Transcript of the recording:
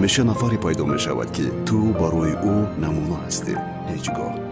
Ҳамеша нафаре пайдо мешавад, ки ту барои ӯ намуна ҳастӣ. Ҳеҷ гоҳ